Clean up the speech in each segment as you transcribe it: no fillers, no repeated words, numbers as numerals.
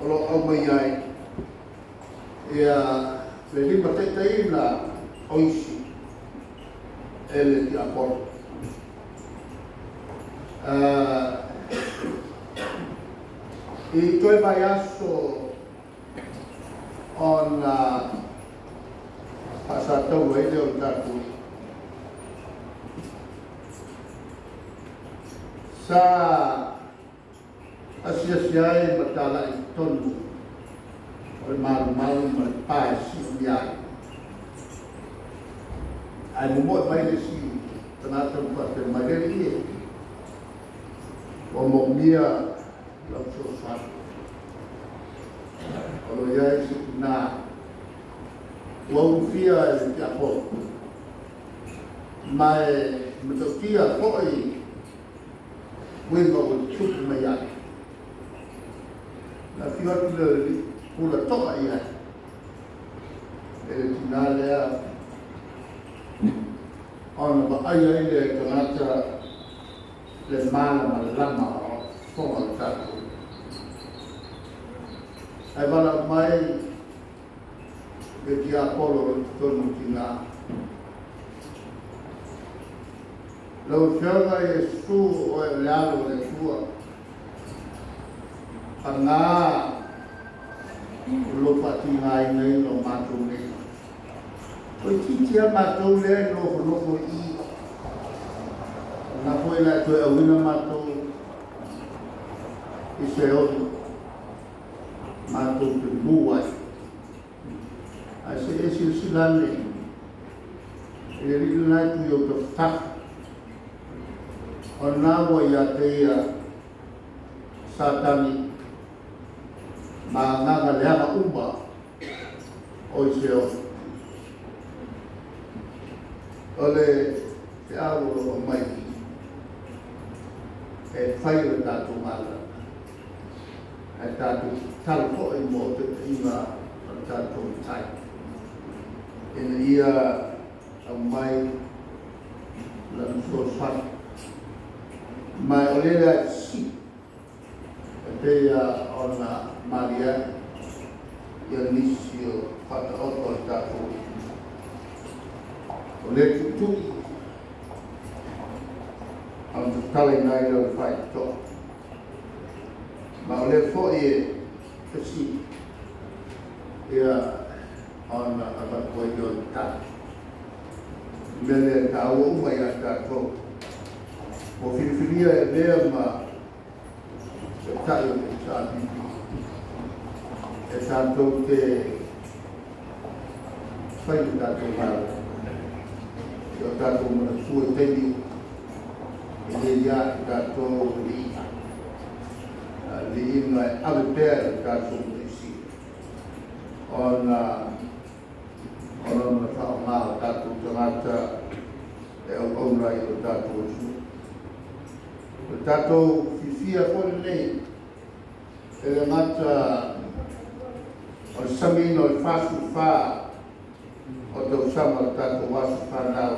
O lo au mai ai ia le lima taitaiina o isi e le tiakono. I toe vaiaso ona faasataua ai lea o le tatou sa asiasi ai ma talai tonu o le malumalu ma le pae siomia ai. Ae momoe mai le isi tagata ma faapea mai le alii e ua moomia lau fesoasoani. O lo o i ai se tina ua ulufia e le tiakono ma e matautia foi uiga ua tutupu mai ai. Na afio atu lea o le alii pula to'a i ai e le tina lea ona vaai ai le tagata le malamalama o fofoga o le tatou. Ae valaau mai le tiapolo o totonu o tina. Lau Afioga Iesu o e o le alo o le Atua, pagā o lou faatigaina o matou nei. Toeitiiti lava matou lea e nofonofo i i. Na foi la toe auina matou i se oli matou te mu ai. Ae se e silasila ane i le alii lena e tui i ou tafatafa. O lena ua ia te ia Satani ma agaga leaga uma o i se oli. O le feau o lo o aumai i e fai o le tatou galuega ae tatou tatalo foi mo taitaiga o le tatou matai ina ia aumai lana fesoasoani. Ma o le lea e fesili e pei ona malie ai ia nisi o faataoto o le tatou o le tuitui ona tatalaina ai lea o le faitotoa. Ma o lea foi e fesili ia ona avatu ai lea o le tali. O le mea lea e taua uma ia tatou ua filifilia e avea ma taitai o le HRPP e tatou te fai le tatou galuega. Ia o tatou manatua i taimi e le ia i tatou liiga. Liiga e ave pea e le tatou isi ona o lona faaaoga o tatou tagata e auauna ai o tatou atunuu. O le tatou fiafia foi lenei e le gata o le samiina o le 44 o tausaga o le tatou aso fanau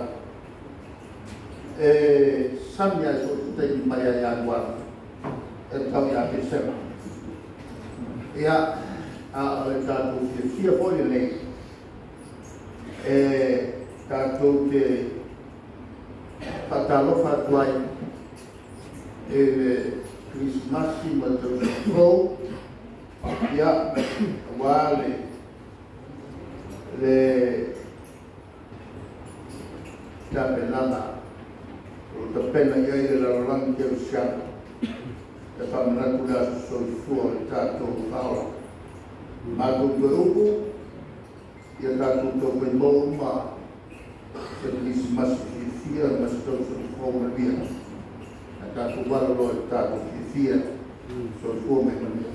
e sami ai so o se taimi mai ia Ianuari e tau ia Tesema. Ia, a o le tatou fiafia foi lenei e tatou te faatalofa atu ai i le Kerisimasi ma le tausaga fou, ia, aua le tapenaga o lo tapena i ai le lalolagi kerisiano e faamanatu le aso soifua o le tatou faaola. Matou toe upu, ia tatou taufaimou uma se Kerisimasi fiafia ma se tausaga fou manuia. A tatou alo loa i le tatou fiafia, soifua ma ia manuia.